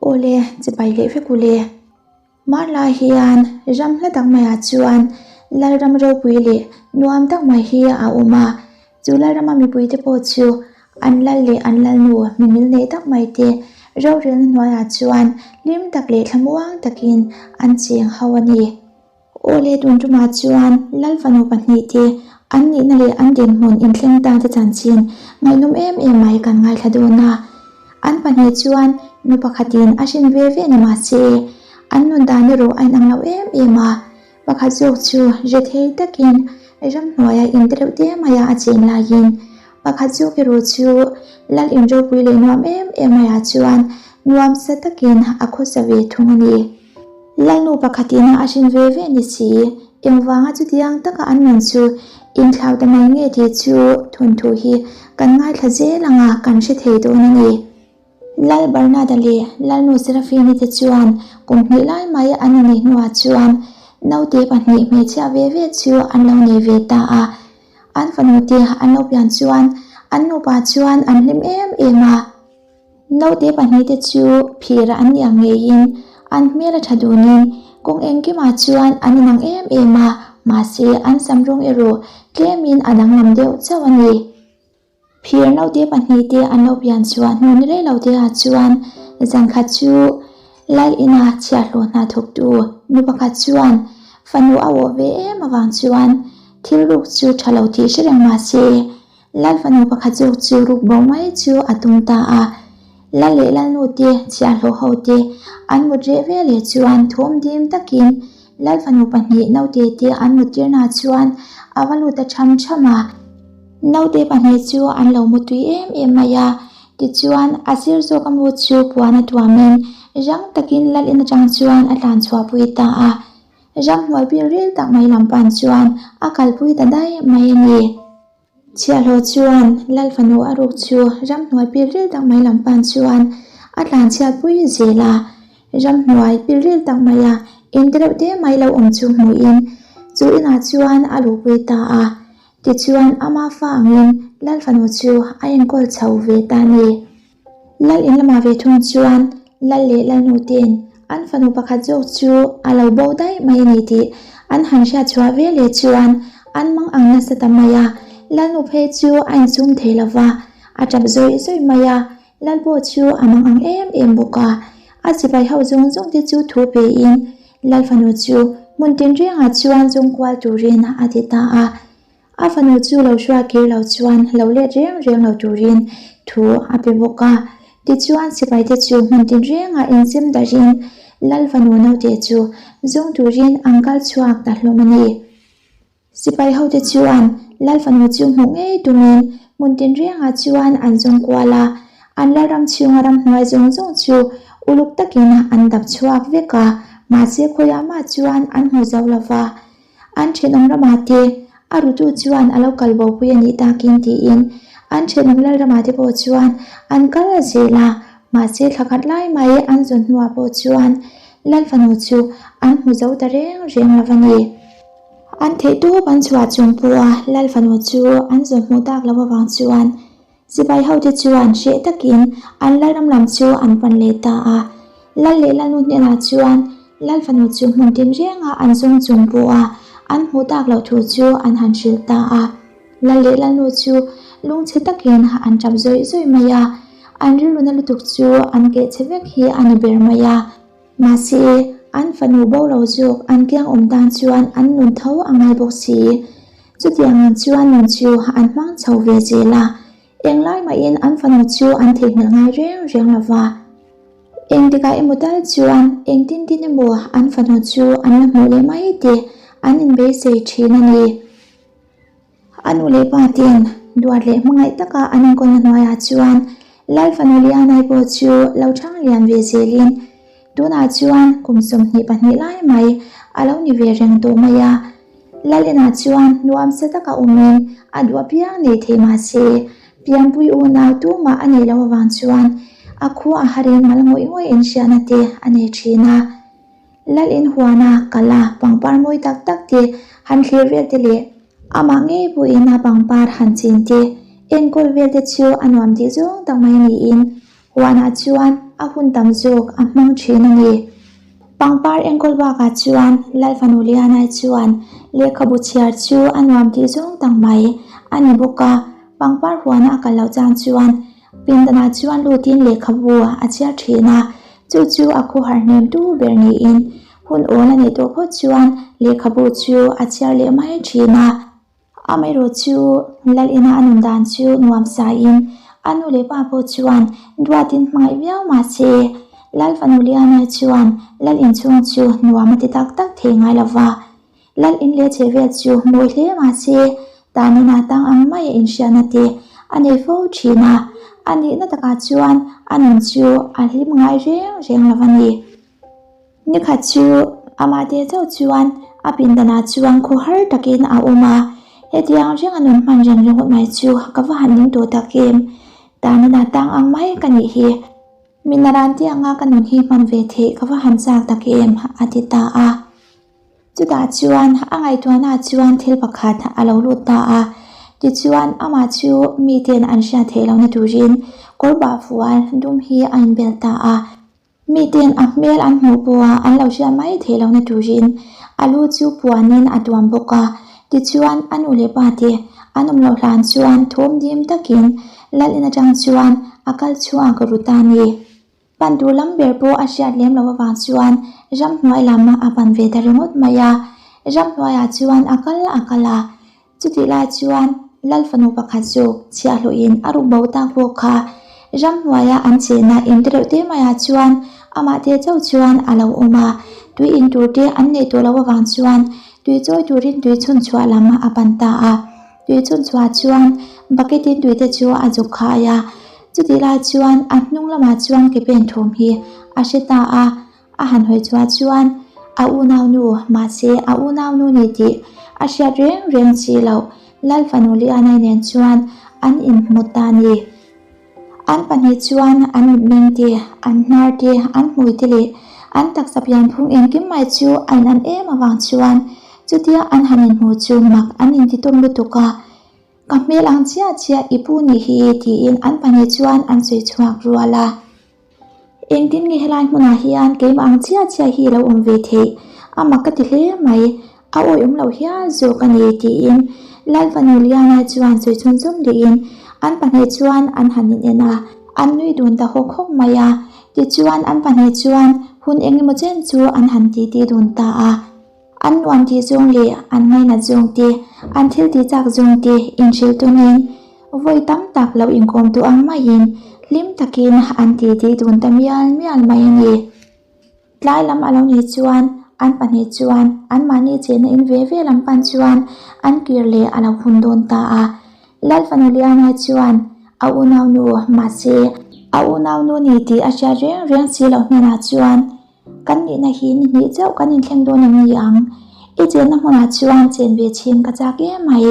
Awle, chibai leh vek ule. Hmanlai hian ram hla tak maiah chuan Lalram ropui leh nuam tak mai hi a awm a, chu Lalrama mipuite pawh chu an lal leh an lalnu mimil nei tak mai te rorelna hnuaiah chuan hlim tak leh thlamuang takin an cheng ho a ni. Awle tun tumah chuan Lal fanu pahnihte an nihna leh an dinhmun inthleng ta te chanchin ngaihnawm em em mai kan ngaithla dawn a. An pahnih chuan nu pakhatin a hrin ve ve ni mah se, an nun dan erawh a inang lo em em a. Pakhat zawk chu ri thei takin ramhnuaia in te reuh te maia a chen laiin pakhat zawk erawh chu Lal inropui leh nuam em em maiah chuan nuamsa takin a khawsa ve thung a ni. Lalnu pakhatin a hrin ve ve ni si, engvanga chutiang taka an nun chu inthlau ta mai nge tih chu thawnthu hi kan ngaithla zel anga kan hre thei dawn a ni. Lal Bernard-a leh Lalnu Seraphine-i te chuan kum hnih lai mai an inneih hnuah chuan naute pahnih hmeichhia ve ve chu an lo nei ve ta a. An fanu te an lo pian chuan an nupa chuan an hlim em em a. Naute pahnihte chu phir an nih ang ngeiin an hmel a tha dunin kawng engkimah chuan an inang em em a, mahse an sam rawng erawh tlemin a danglam deuh chauh a ni. Phir naute pahnihte an lo pian chhuah hnu ni rei lo te ah chuan zan khat chu Lal ina chhiahhlawh hna thawktu nu pakhat chuan fanu a awh ve em avang chuan thil ruk chu tha lo tih hre reng mahse Lal fanu pakhat zawk chu ruk bo mai chu a tum ta a. Lal leh Lalnu te, chhiahhlawh ho te an mut reh ve leh chuan thawm dim takin Lal fanu pahnih naute te an mut tirna chuan a va lut ta tham tham a. Naute pahnih chu an lo mu tui em em mai a, tichuan a sir zawk a mu chu puan a tuamin rang takin Lal in atang chuan a tlan chhuahpui ta a. Ramhnuai pil ril tak mai lam pan chuan a kalpui ta daih mai a ni. Chhiahhlawh chuan Lal fanu a ruk chu ramhnuai pil ril tak mai lam pan chuan a tlan chhiatpui zel a. Ramhnuai pil ril tak maia in te reuh te mai lo awm chu hmuhin chu inah chuan a luhpui ta a. Tichuan ama fa angin Lal fanu chu a enkawl chho ve ta a ni. Lal in lamah ve thung chuan Lal leh Lalnu ten an fanu pakhat zawk chu a lo bo daih mai a ni tih an han hriat chhuah ve leh chuan an mang ang nasa ta mai a, Lalnu phei chu a insum thei lo va, a tap zawih zawih mai a, Lal pawh chu a mang ang em em bawk a, a sipai ho zawng zawng te chu thu pein Lal fanu chu hmun tinrengah chuan zawng kual turin a ti ta a. A fanu chu lo hruai kir lo chuan lo let reng reng lo turin thu a pe bawk a. Tichuan sipaite chu hmun tinrengah inzem darin Lal fanu naute chu zawng turin an kal chhuak ta hlawm a ni. Sipai hote chuan Lal fanu chu hmuh ngei tumin hmun tinrengah chuan an zawng kual a, an lalram chhunga ramhnuai zawng zawng chu uluk takin an dap chhuak vek a, mahse khawiah mah chuan an hmu zo lo va. An thenawm ramah te a rutu chuan a lo kal bopui a nih takin tiin an thenawm lal ramah te pawh chuan an kal zel a, mahse thla khat lai mai an zawn hnuah pawh chuan lal fanu chu an hmu zo ta reng reng lo a ni. An theihtawp an chhuah chung pawha lal fanu chu an zawn hmuh tak loh avang chuan Sipai hote chuan hreh takin an lalram lam chu an pan leh ta a. Lal leh Lalnu hnenah chuan Lal fanu chu hmun tinrengah an zawng chung pawh a, an hmuh tak loh thu chu an han hrilh ta a. Lal leh Lalnu chu lungchhe takin an tap zawih zawih mai a, an rilruna lutuk chu an keh chhe vek hi a ni ber mai a. Mahse, an fanu bo lo zawk an kiang awm tan chuan an nun tho a ngai bawk si. Chutiang ang chuan nun chu an hmang chho ve zel a, englai mahin an fanu chu an theihnghilh ngai reng reng lo va. Engtikah emaw tal chuan engtin tin emaw an fanu chu an la hmuh leh mai tih an inbeisei thin a ni. A nu leh pa ten duat leh hmangaih taka an enkawlna hnuaiah chuan Lal fanu Lianai pawh chu lo thang lian ve zelin tunah chuan kum 22 lai mai a lo ni ve reng tawh mai a. Lal inah chuan nuamsa taka awmin a duh apiang nei thei mah se pianpui unau tumah a neih loh avang chuan a khua a harin mal ngawih ngawih inhriatna te a nei thin a. Lal in huana kal a pangpar mawi tak tak te han thlir vel te leh amah ngei pawhin a pangpar han chin te enkawl vel te chu a nuam tih zawng tak mai niin huanah chuan. a hun tam zawk a hmang thin a ni. Pangpar enkawl bakah chuan Lal fanu Lianai chuan lehkhabu chhiar chu a nuam tih zawng tak mai a ni bawk a, pangpar huana a kal loh chang chuan pindanah chuan lutin lehkhabu a chhiar thin a, chu chu a khuhar hnem tu ber niin hun awl a neih tawh phawt chuan lehkhabu chu a chhiar leh mai thin a. Amaherawh chu Lal ina a nun dan chu nuam sain a nu leh pa pawh chuan duatin hmangaih viau mah se, Lal fanu Liana chuan Lal inchhung chu nuam a ti tak tak thei ngai lo va. Lal in leh chhe vel chu mawi hle mah se, tan ina tang ang mai a inhriatna te a nei fo thin a, a nihna takah chuan a nun chu a hlim ngai reng reng lo a ni. Nikhat chu amah te chauh chuan a pindanah chuan khaw har takin a awm a, hetiang reng a nun hman reng ringawt mai chu ka va han ning tawh tak em? Tanina tang ang mai ka nih hi. Mina ran tianga ka nun hi hman ve theih ka va han chak tak em? a ti ta a. Chutah chuan a ngaihtuahnaah chuan thil pakhat a lo lut ta a, tichuan amah chu miten an hriat theih lohna turin kawr bah fual dum hi a inbel ta a. Miten a hmel an hmuh pawha an lo hriat mai theih lohna turin a lu chu puanin a tuam bawk a. Tichuan a nu leh pa te an awm loh hlan chuan thawm dim takin lal in atang chuan a kal chhuak ru ta a ni. Pan tur lam ber pawh a hriat lem loh avang chuan ramhnuai lam a pan ve ta ringawt mai a. Ramhnuaiah chuan a kal a kal a. Chutih lai chuan Lal fanu pakhat chu chhiahhlawhin a ruk bo tak pawh kha ramhnuaia an chenna in te reuh te maiah chuan amah te chauh chuan a lo awm a, tui in tur te an neih tawh loh avang chuan tui chawi turin tui chhun chhuah lam a pan ta a. Tui chhun chhuah chuan bucket in tui te chu a zuk khai a, chutih lai chuan a hnung lamah chuan ke pen thawm hi a hre ta a. A han hawi chhuah chuan a unaunu, mahse a unaunu ni tih a hriat reng reng chi loh, Lal fanu Lianai nen chuan an inhmu ta ni. An pahnih chuan an mitmeng te, an hnar te, an hmui te leh an taksa pianphung engkim mai chu a inan em avang chuan chutia an han inhmu chu mak an intitawm lutuk a. Ka hmel ang chiah chiah i pu nih hi tiin an pahnih chuan an sawi chhuak rual a. Engtin nge helai hmunah hian keimah ang chiah chiah hi i lo awm ve theih? A mak ka ti hle mai, a awih awm loh hial zawk a ni tiin Lal fanu Liana chuan sawi chhun chhun duhin an pahnih chuan an han in en a, an nui dun ta hawk hawk mai a. Tichuan an pahnih chuan hun engemaw chen chu an han titi dun ta a. An nuam tih zawng leh an ngainat zawng te, an thil tih chak zawng te inhrilh tawnin vawi tam tak lo inkawm tawh ang maiin hlim takin an titi dun ta mial mial mai a ni. Tlai lam a lo nih chuan an pahnih chuan anmahni chenna in ve ve lam pan chuan an kir leh a lo hun dawn ta a. Lal fanu Liana chuan a unaunu mahse a unaunu ni tih a hriat reng reng si loh hnenah chuan Kan nihna hi ni hnih chauh kan inthleng dawn em ni ang? I chenna hmunah chuan chen ve chhin ka chak em mai.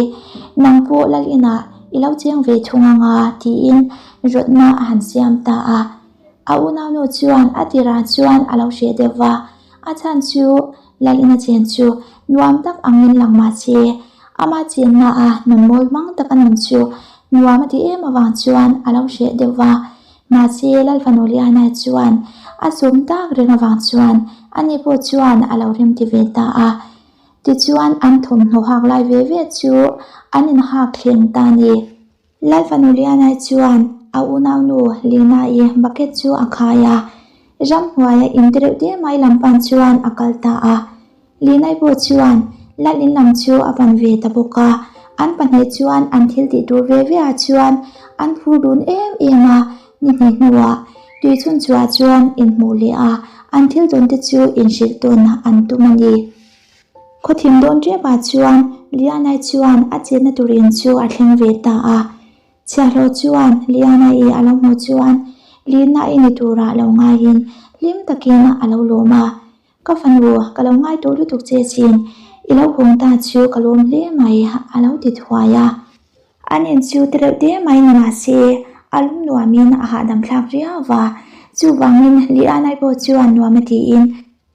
Nang pawh lal inah i lo cheng ve thung ang a, tiin rawtna a han siam ta a. A unaunu chuan a tirah chuan a lo hreh deuh va, a chhan chu lal ina chen chu nuam tak angin lang mah se, ama chenna a nun mawi hmang taka nun chu nuam a ti em avang chuan a lo hreh deuh va. Mahse, Lal fanu Liana chuan a sawm tak reng avang chuan ani pawh chuan a lo remti ve ta a. Tichuan, an thawmhnaw hak lai ve ve chu an inhak thleng ta a ni. Lal fanu Liana chuan a unaunu Lina-i bucket chu a khai a, ramhnuaia in te reuh te mai lam pan chuan a kal ta a. Linai pawh chuan Lal in lam chu a pan ve ta bawk a, an pahnih chuan an thil tih tur ve ve ah chuan an phur dun em em a, ni hnih hnuah tui chhun chhuah chuan inhmuh leh a, an thil tawn te chu inhrilh tawn an tum a ni. Khawthim dawn tep ah chuan Lianai chuan a chenna tur in chu a thleng ve ta a, Chhiahhlawh chuan Liana-i a lo hmuh chuan Lina-i ni turah lo ngaiin hlim takin a lo lawm a. Ka fanu, ka lo ngai tawh lutuk che chin, i lo hawng ta chu ka lawm hle mai, a lo ti thuai a. An in chu te reuh te mai ni mah se, a lum nuamin a hahdam thlak riau va. Chuvangin Lianai pawh chuan nuam a tiin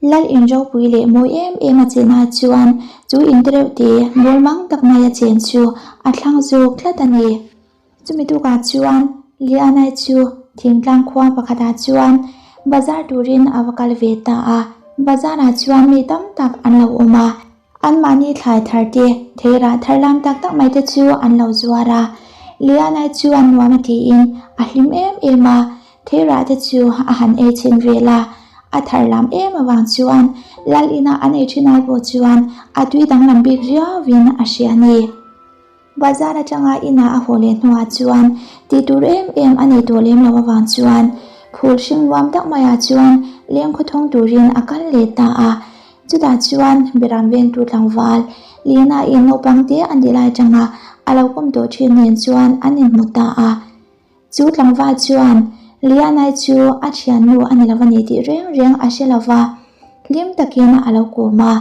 Lal in ropui leh mawi em em a chenah chuan chu in te reuh te mawl mang tak mai a chen chu a thlang zawk tlat a ni. Chumi tukah chuan Lianai chu thingtlang khua pakhatah chuan. Bazar turin a va kal ve ta a. Bazarah chuan mi tam tak an lo awm a. Anmahni thlai thar te, theirah thar lam tak tak mai te chu an lo zuar a. Liana chuan nuam a tiin a hlim em em a, theirah te chu a han ei chhin vel a. A thar lam em avang chuan lal ina an ei thin ai pawh chuan a tui danglam bik riauin a hria a ni. Bazar atanga inah a haw leh hnuah chuan tih tur em em a nei tawh lem lo avang chuan phul hring nuam tak maiah chuan leng khawthawng turin a kal leh ta a. Chutah chuan Beram vengtu tlangval Lina in naupang te a nih lai atanga a lo kawm tawh thin nen chuan an inhmu ta a. Chu tlangval chuan Lianai chu a thiannu a ni lo a ni tih reng reng a hre lo va, hlim takin a lo kawm a.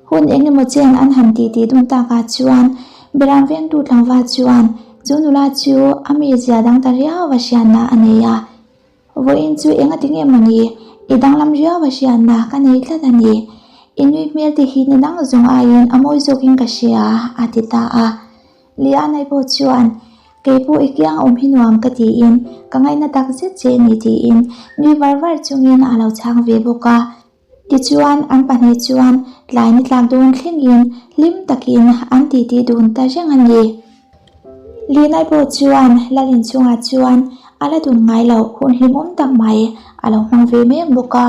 Hun eng emaw chen an han titi dun takah chuan Beram vengtu tlangval chuan chu nula chu a mizia dang ta riau a hriatna a nei a. Vawiin chu eng a ti nge mawni, i danglam riau a hriatna ka nei tlat a ni. I nui hmel te hi ni dang zawng aiin a mawi zawkin ka hria, a ti ta a. Lianai pawh chuan, Kei pawh i kiang awm hi nuam ka tiin ka ngaihna tak zet che ni tiin nui var var chungin a lo chhang ve bawk a. Tichuan an pahnih chuan tlai ni tlak dawn thlengin hlim takin an titi dun ta reng a ni. Lianai pawh chuan lal inchungah chuan a la dun ngai loh hun hlimawm tak mai a lo hmang ve mek bawk a.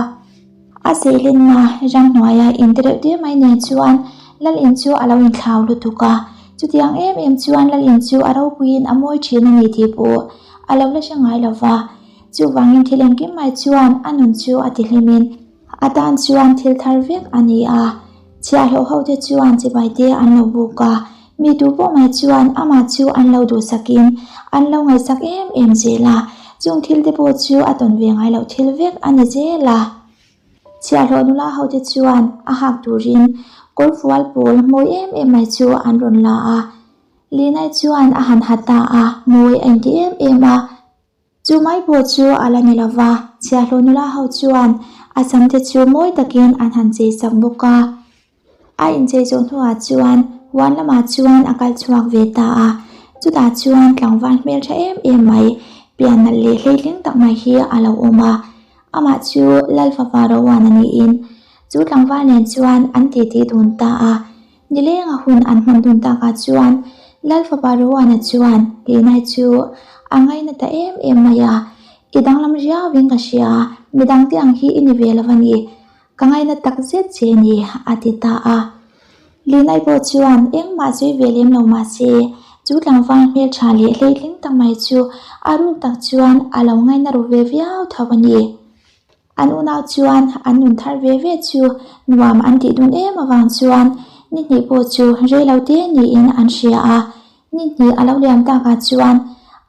A zeilenna ramhnuaia in te reuh te mai nen chuan lal in chu a lo inthlau lutuk a, chutiang em em chuan lal in chu a ropuiin a mawi thin a ni tih pawh a lo la hre ngai lo va. Chuvangin thil engkim mai chuan a nun chu a tihlimin a tan chuan thil thar vek a ni a. Chhiahhlawh ho te chuan chibai te an lo buk a, mi tu pawh mai chuan amah chu an lo duhsakin an lo ngaihsak em em zel a, chung thil te pawh chu a tawn ve ngai loh thil vek a ni zel a. Chhiahhlawh nula ho te chuan a hak turin kawr fual pawl mawi em em mai chu an rawn la a, Linai chuan a han ha ta a, mawi a inti em em a. Chu mai pawh chu a la ni lo va, chhiahhlawh nula ho chuan a sam te chu mawi takin an han chei sak bawk a. A inchei zawh hnuah chuan huan lamah chuan a kal chhuak ve ta a, chutah chuan tlangval hmeltha em em mai, pian nalh leh hleitling tak mai hi a lo awm a. Amah chu Lalfapa Rowan a niin chu tlangval nen chuan an titi dun ta a. Nilenga hun an hman dun takah chuan Lalfapa Rowana chuan Linai chu a ngaina ta em em mai a, I danglam riauin ka hria, midangte ang hi i ni ve lo a ni, ka ngaina tak zet che ni, a ti ta a. Linai pawh chuan engmah sawi ve lem lo mah se, chu tlangval hmeltha leh hleitling tak mai chu a ruk tak chuan a lo ngaina ru ve viau tho a ni. An unau chuan an nun thar ve ve chu nuam an tih dun em avang chuan ni hnih pawh chu rei lo te niin an hria a. Ni hnih a lo liam takah chuan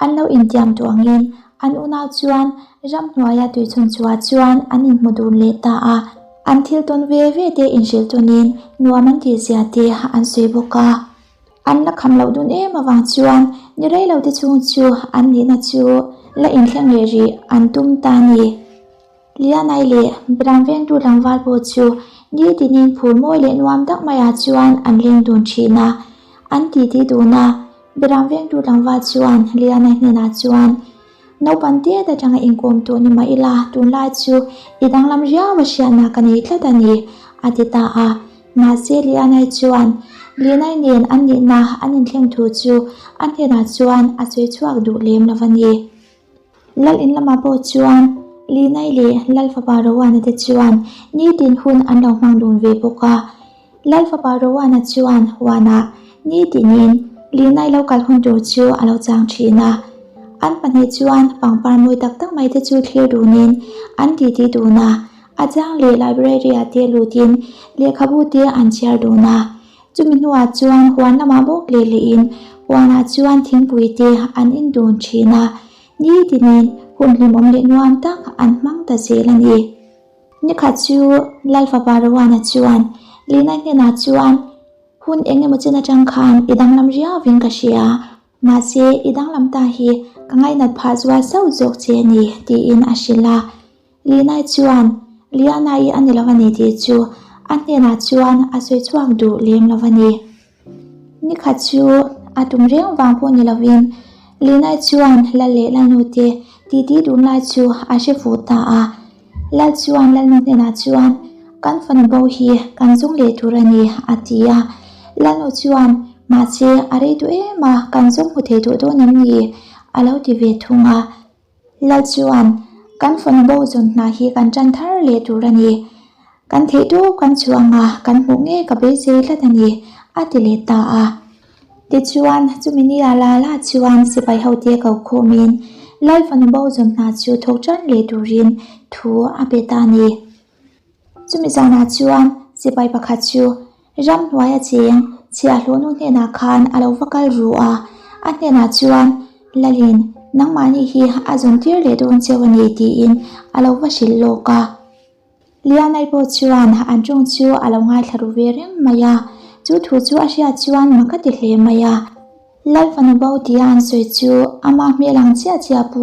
an lo intiam tawh angin an unau chuan ramhnuaia tuichhun chhuah chuan an inhmu dun leh ta a. An thil tawn ve ve te inhrilh tawnin nuam an tih zia te an sawi bawk a. An la kham loh dun em avang chuan ni rei lo te chhung chu an nihna chu la inthleng leh rih an tum ta a ni. Lianai leh Bram vengtu tlangval pawh chu nitinin phur mawi leh nuam tak maiah chuan an leng dun thin a, an titi dun a. Bram vengtu tlangval chuan Lianai hnenah chuan, Naupang tiat atanga inkawm tawh ni mah ila tunlai chu i danglam riau a hriatna ka nei tlat a ni, a ti ta a. Mahse Lianai chuan Linai nen an nihna an inthleng thu chu a hnenah chuan a sawi chhuak duh lem lo a ni. Lal in lamah pawh chuan Linai leh Lal fapa Rowana te chuan nitin hun an lo hmang dun ve bawk a. Lal fapa Rowana chuan huanah nitinin Linai lo kal hun tur chu a lo chang thin a. An pahnih chuan pangpar mawi tak tak mai te chu thlir dunin an titi dun a. A chang leh library-ah te lutin lehkhabu te an chhiar dun a. Chumi hnuah chuan huan lamah bawk leh lehin huanah chuan thingpui te an in dun thin a. Nitinin hun hlimawm leh nuam tak an hmang ta zel a ni. Nikhat chu Lal fapa Rowana chuan Lina hnenah chuan, Hun eng emaw chen atang khan i danglam riauvin ka hria. Mahse, i danglam ta hi ka ngainat phah zual sauh zawk che a ni, tiin a hrilh a. Linai chuan, Liana-i a ni lo a ni tih chu a hnenah chuan a sawi chhuak duh lem lo a ni. Nikhat chu a tum reng vang pawh ni lovin Linai chuan Lal leh Lalnu te titi dun lai chu a hre fuh ta a. Lal chuan Lalnu hnenah chuan, Kan fanu bo hi kan zung leh tur a ni, a ti a. Lalnu chuan, Mahse, a rei duh em a, kan zawng hmu thei duh dawn em ni? a lo ti ve thung a. Lal chuan, Kan fanu bo zawn hna hi kan tan thar leh tur a ni. Kan theih duh kan chuang a, kan hmuh ngei ka beisei tlat a ni, a ti leh ta a. Tichuan, chumi ni a la la chuan sipai hote ko khawmin Lal fanu bo zawn hna chu thawk tan leh turin thu a pe ta a ni. Chumi zanah chuan sipai pakhat chu ramhnuai a cheng chhiahhlawhnu hnenah khan a lo va kal ru a, a hnenah chuan Lalin nangmahni hi a zawn tir leh dawn cheu a ni tiin a lo va hrilh lawk a. Lianai pawh chuan an tawng chu a lo ngaithla ru ve reng mai a, chu thu chu a hriat chuan mak a ti hle mai a. Lal fanu bo tia an sawi chu ama hmel ang chiah chiah pu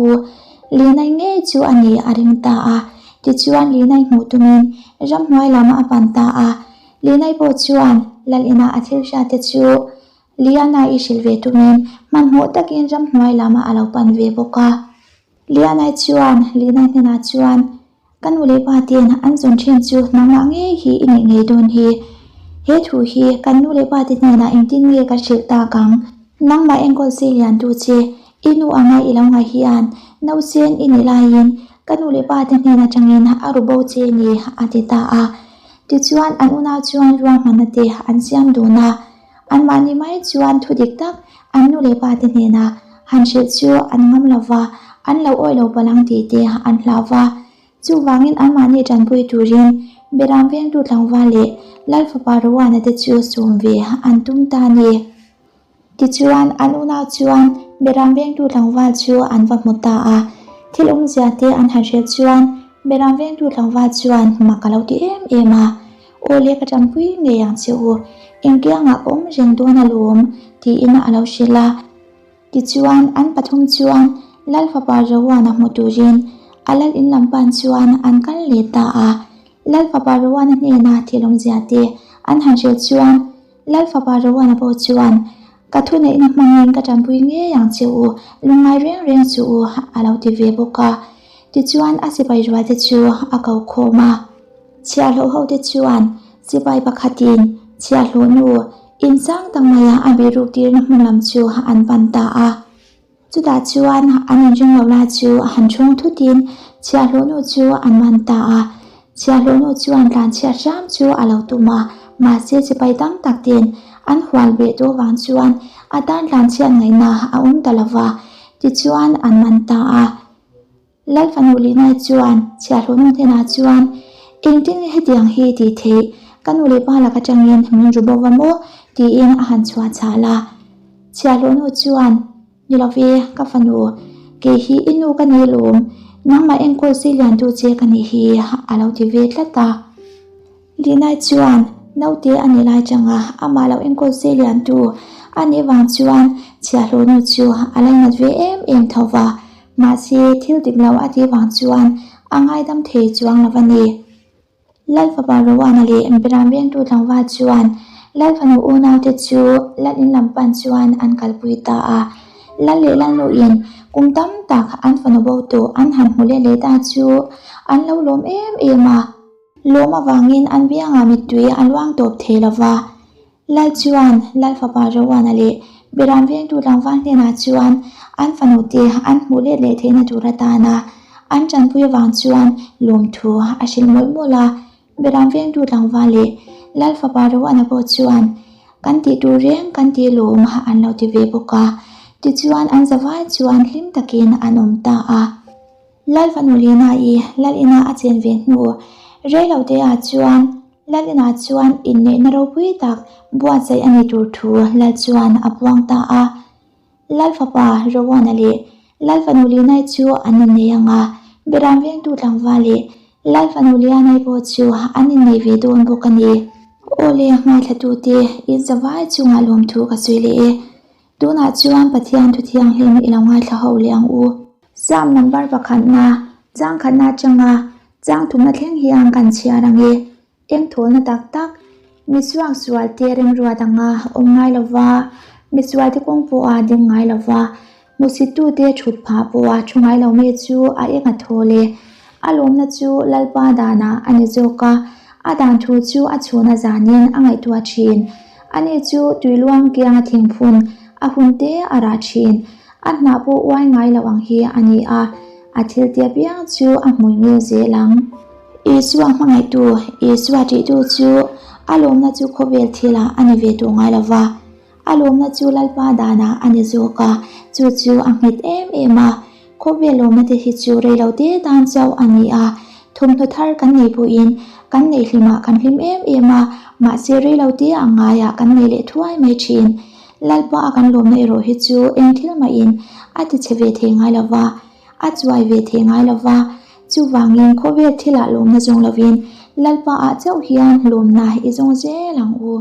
Linai ngei chu a ni a ring ta a, tichuan Linai hmuh tumin ramhnuai lam a pan ta a. Linai pawh chuan Lal inah a thil hriat te chu Liana i hrilh ve tumin hmanhmawh takin ramhnuai lam a lo pan ve bawk a. Lianai chuan Linai hnenah chuan Ka nu leh pa ten an zawn thin chu nangmah ngei hi i nih ngei dawn hi. He thu hi kan nu leh pa te hnenah engtin nge ka hrilh tak ang? Nangmah enkawl si lian tu che, i nu anga i lo ngaih hian nausen i nih laiin ka nu leh pa te hnen atangin a ru bo che ni a ti ta a. Tichuan an unau chuan ruahmanna te an siam dun a. Anmahni mai chuan thu dik tak an nu leh pa te hnenah han hrilh chu an ngam lo va, an lo awih lo palh ang tih te an hlau va. Chuvangin anmahni tanpui turin Beram vengtu tlangval leh Lal fapa Rowana te chu sawm ve an tum ta a ni. Tichuan an unau chuan Beram vengtu tlangval chu an va hmu ta a. Thil awmzia te an han hrilh chuan Beram vengtu tlangval chuan mak a lo ti em em a. Aw le ka tanpui ngei ang che u, engkiangah ka awm reng dawn alawm tiin a lo hrilh a. Tichuan an pathum chuan Lal fapa Rowana hmu turin a lal in lam pan chuan an kal leh ta a. Lal fapa Rowana hnena thil awmzia te an han hrilh chuan Lal fapa Rowana pawh chuan Ka thuneihna hmangin ka tanpui ngei ang che u, lungngai reng reng chu u a lo ti ve bawk a. Tichuan a sipai rualte chu a ko khawm a. Chhiahhlawh hote chuan sipai pakhatin chhiahhlawh nu insang tak maia a bihruk tirna hmun lam chu an pan ta a. Chutah chuan an inring lo lai chu a han ṭhawng thutin chhiahhlawh nu chu an man ta a. Chhiahhlawh nu chuan tlanchhiat hram chu a lo tum a, mahse sipai tam tak ten an hual beh tawh vang chuan a tan tlanchhiat ngaihna a awm ta lo va, tichuan an man ta a. Lal fanu Linai chuan chhiahhlawh nu hnenah chuan, Engtin nge hetiang hi tih theih? Ka nu leh pa lak atangin min ru bo va maw? tiin a han chhuah chhal a. Chhiahhlawh nu chuan, Ni lo ve, ka fanu, kei hi i nu ka ni lawm, nangmah enkawl si liantu che ka nih hi, a lo ti ve tlat a. Linai chuan naute a nih lai changa amah lo enkawl se liantu a nih vang chuan chhiahhlawh nu chu a lainat ve em em tho va, mahse thil dik lo a tih vang chuan a ngaidam thei chuang lo a ni. Lal fapa Rowana leh Beram vengtu tlangval chuan Lal fanu unaute chu Lal in lam pan chuan an kalpui ta a. Lal leh Lalnuin kum tam tak an fanu bo tawh an han hmu let leh ta chu an lo lawm em em a. Lawm avangin an biangah mittui a luang tawp thei lo va. Lal chuan Lal fapa Rowana leh Beram vengtu tlangval hnenah chuan an fanute an hmuh let leh theihna tur atana an tanpui avang chuan lawmthu a hrilh mawlh mawlh a. Beram vengtu tlangval leh Lal fapa Rowana pawh chuan kan tih tur reng kan tih lawm an lo ti ve bawk a. Tichuan an zavai chuan hlim takin an awm ta a. Lal fanu Lina-i Lal ina a chen ve hnu rei lo te ah chuan Lal inah chuan inneihna ropui tak buatsaih a ni tur thu Lal chuan a puang ta a. Lal fapa Rowana leh Lal fanu Lina-i chu an innei ang a, Beram vengtu tlangval leh Lal fanu Liana-i pawh chu an innei ve dawn bawk a ni. Aw le, ngaithlatute, in zavai chungah lawmthu ka sawi leh e. Tunah chuan Pathian thu thianghlim i lo ngaithla ho leh ang u. Psalm number pakhatna, chang khatna atanga chang thumna thleng hian kan chhiar ang e. Eng thawlna tak tak, mi suak sual te remruat anga awm ngai lo va, mi sual te kawng pawha ding ngai lo va, hmusittute thut phah pawha thu ngai lo mi chu a eng a thawl e. A lawmna chu Lalpa danah a ni zawk a, a dan thu chu a chhuna zanin a ngaihtuah thin. Ani chu tuiluang kianga thingphun a hun te a rah thin. A hnah pawh uai ngai lo ang hi a ni a, a thil tia piang chu a hmui ngil zel ang. Isua hmangaihtu, Isua tihtu chu a lawmna chu khawvel thilah a ni ve tawh ngai lo va. A lawmna chu Lalpa danah a ni zawk a, chu chu a nghet em em a. Khawvel lawmna te hi chu reilo te tan chauh a ni a, thawmhnaw thar kan nei pawhin kan neih hlimah kan hlim em em a, mahse reilo te a ngaiah kan nei leh thuai mai thin. Lalpa a kan lawmna erawh hi chu eng thil mahin a ti chhe ve thei ngai lo va, a chuai ve thei ngai lo va, chuvangin khawvel thilah lawmna zawng lovin Lalpa ah chauh hian lawmna i zawng zel ang u.